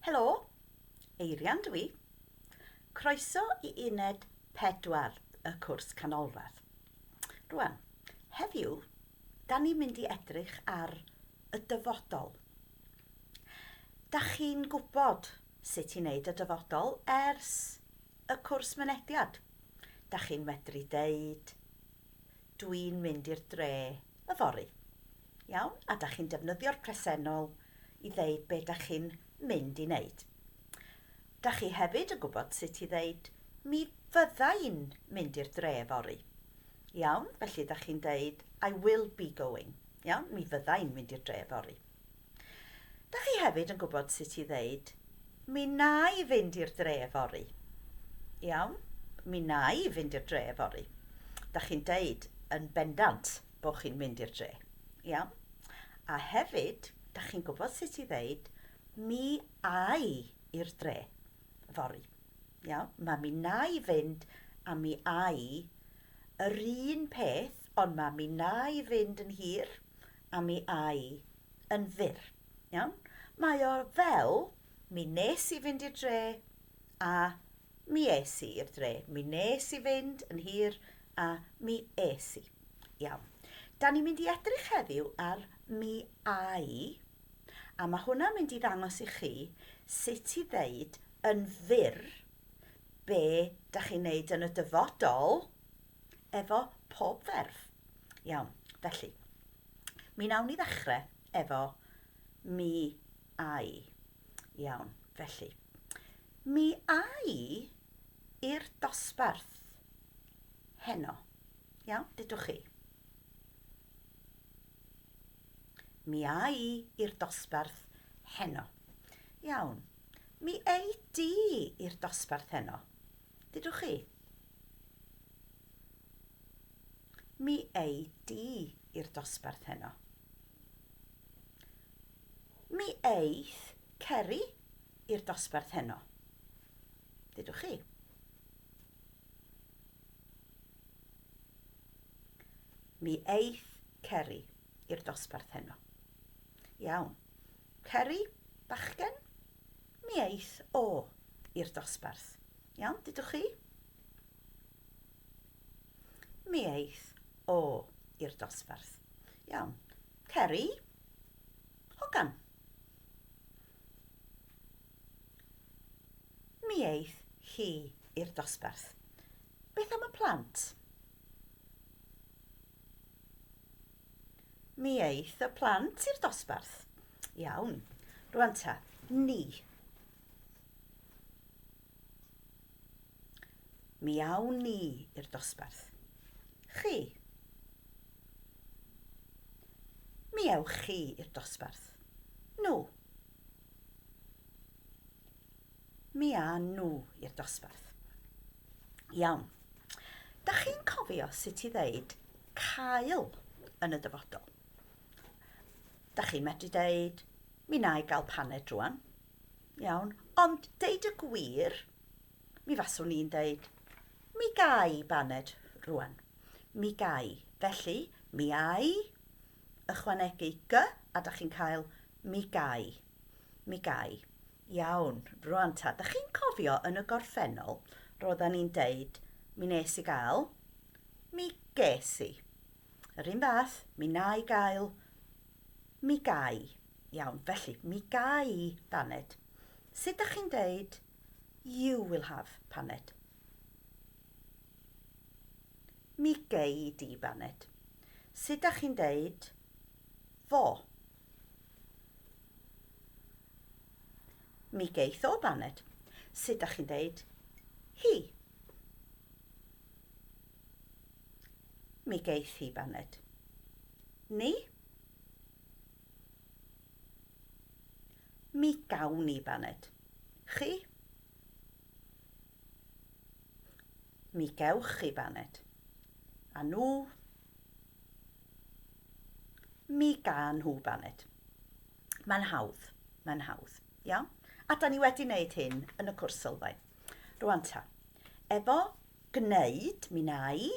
Helo, Eirian dw i. Croeso i uned 4 y cwrs canolradd. Rwan, heddiw, da ni'n mynd i edrych ar y dyfodol. Da chi'n gwybod sut i wneud y dyfodol ers y cwrs mynediad. Da chi'n medru deud, dwi'n mynd i'r dre yfory. Iawn? A da chi'n defnyddio'r presennol i ddeud be da chi'n mynd i wneud. Da chi hefyd yn gwybod sut i ddeud mi fydda i'n mynd i'r dre yfory. Iawn? Felly da chi'n deud I will be going. Iawn? Mi fydda i'n mynd i'r dre yfory. Da chi hefyd yn gwybod sut i ddeud mi na i fynd i'r dre yfory. Iawn? Mi na i fynd i'r dre yfory. Da chi'n deud yn bendant bod chi'n mynd i'r dre. Iawn? A hefyd, da chi'n gwybod sut i ddeud mi ai i'r dre fory. Iawn? Mae mi na i fynd a mi ai yr un peth, ond mae mi na i fynd yn hir a mi ai yn fyr. Iawn? Mae o fel mi nes i fynd i'r dre a Mi es i i'r dre. Mi nes i fynd yn hir a mi es i. Iawn. Da ni'n mynd i edrych heddiw ar mi ai, a mae hwnna'n mynd i ddangos i chi sut i ddeud yn fyr be da chi'n neud yn y dyfodol efo pob ferf. Iawn, felly, mi nawn ni ddechrau efo mi ai. Iawn, felly, mi a i i'r dosbarth heno. Iawn, dudwch chi. Mi a i i'r dosbarth heno. Iawn. Mi ei di i'r dosbarth heno. Dudwch chi. Mi ei di i'r dosbarth heno. Mi eith Ceri i'r dosbarth heno. Dudwch chi. Mi eith Ceri i'r dosbarth heno. Iawn. Ceri, bachgen, mi eith o i'r dosbarth. Iawn, dudwch chi? Mi eith o i'r dosbarth. Iawn. Ceri, hogan. Mi eith hi i'r dosbarth. Beth am y plant? Mi eith y plant i'r dosbarth. Iawn. Rwan ta, ni. Mi awn ni i'r dosbarth. Chi. Mi ewch chi i'r dosbarth. Nhw. Mi a nhw i'r dosbarth. Iawn. Da chi'n cofio sut i ddeud cael yn y dyfodol? Da chi'n medru deud, mi na i gael paned rwan. Iawn. Ond deud y gwir, mi faswn i'n deud, mi ga i baned rwan. Mi ga i. Felly, mi a i, ychwanegu g, a da chi'n cael mi ga i. Mi ga i. Iawn, rwan ta, da chi'n cofio yn y gorffennol, roeddan ni'n deud, mi nes i gael, mi ges i. Yr un fath, mi na i gael, mi ga i. Iawn, felly, mi ga i baned. Sut dach chi'n deud you will have paned? Mi gei di baned. Sut dach chi'n deud fo? Mi geith o baned. Sut dach chi'n deud hi? Mi geith hi baned. Ni? Mi gawn ni baned. Chi? Mi gewch chi baned. A nhw? Mi ga nhw baned. Mae'n hawdd. Mae'n hawdd. Iawn? A da ni wedi wneud hyn yn y cwrs sylfaen. Rwan ta. Efo gwneud, mi na i,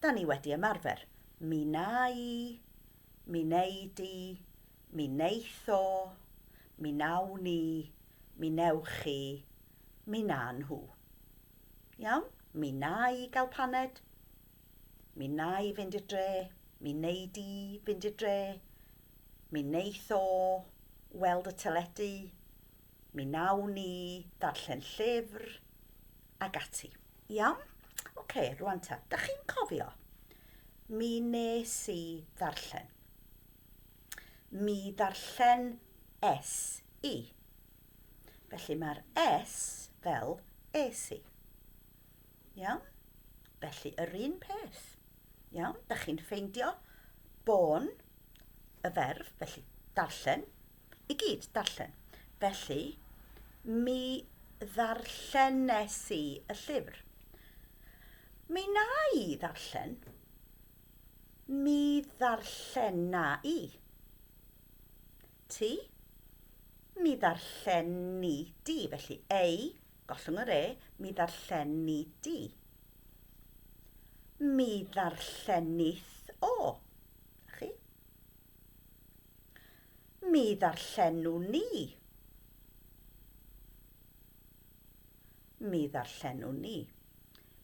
da ni wedi ymarfer. Mi na i, Mi wnei di, mi wneith o, mi wnawn ni, Mi newch chi, mi na nhw. Iawn? Mi na i gael paned. Mi na i fynd i'r dre. Mi nei di fynd i'r dre. Mi neith o weld y teledu. Mi wnawn ni ddarllen llyfr, ac ati. Iawn? Oce, rwan ta. Da chi'n cofio? Mi nes i ddarllen. Mi ddarllen es i. Felly mae'r S fel es i. Iawn? Felly yr un peth. Iawn? Da chi'n ffeindio bôn y ferf, felly darllen, i gyd, darllen. Felly, mi ddarllenes i y llyfr. Mi na i ddarllen. Mi ddarllena i. Ti? Mi ddarlleni di. Felly, ei, gollwng yr e, mi ddarlleni di. Mi ddarllenith o. Chi? Mi ddarllenwn ni. Mi ddarllenwn ni.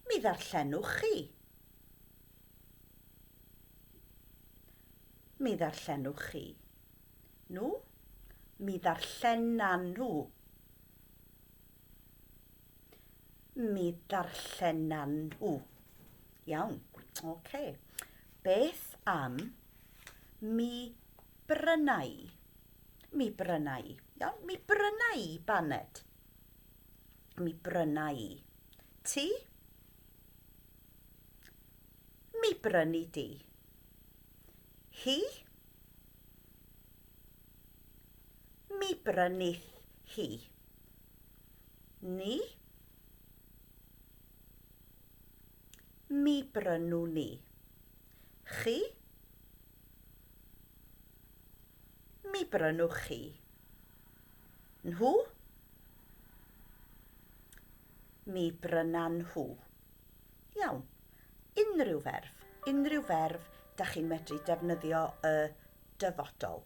Mi ddarllenwch chi. Mi ddarllenwch chi. Nhw? Mi ddarllenan nhw. Mi ddarllenan nhw. Iawn, oce. Okay. Beth am mi bryna i? Mi bryna i. Iawn, mi bryna i baned. Mi bryna i. Ti? Mi brynu di. Hi? Mi brynith hi. Ni? Mi brynwn ni. Chi? Mi brynwch chi. Nhw? Mi brynan nhw. Iawn. Unrhyw ferf. Unrhyw ferf da chi'n medru defnyddio y dyfodol.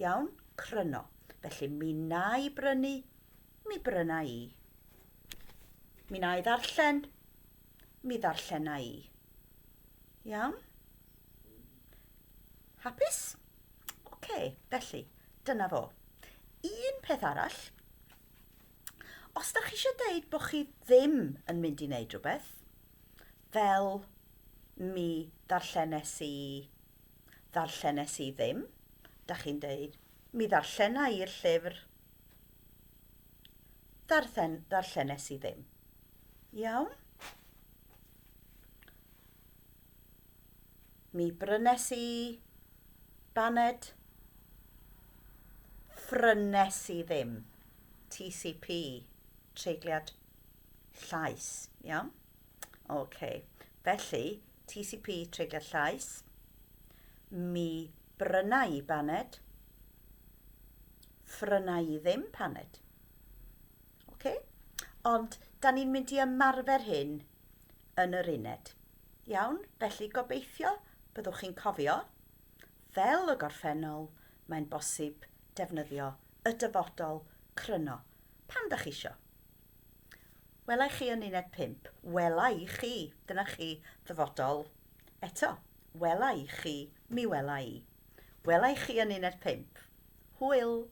Iawn? Cryno. Felly mi na i brynu, mi bryna i. Mi na i ddarllen, mi ddarllena i. Iawn? Hapus? Oce, okay, felly, dyna fo. Un peth arall, os da chi eisiau deud bod chi ddim yn mynd i wneud rhywbeth, fel mi ddarllenes i, ddarllenes i ddim, da chi'n deud, mi ddarllena i'r llyfr, ddarllen, ddarllenes i ddim. Iawn? Mi brynes i baned. Phrynes i ddim. TCP, treigliad llais. Iawn? OK. Felly, TCP, treigliad llais. Mi bryna i baned. Phryna i ddim paned. OK? Ond, da ni'n mynd i ymarfer hyn yn yr uned. Iawn, felly gobeithio byddwch chi'n cofio, fel y gorffennol, mae'n bosib defnyddio y dyfodol cryno pan da chi isio. Wela i chi yn uned 5. Wela i chi, dyna chi ddyfodol eto. Wela i chi, mi wela i. Wela i chi yn uned 5. Hwyl!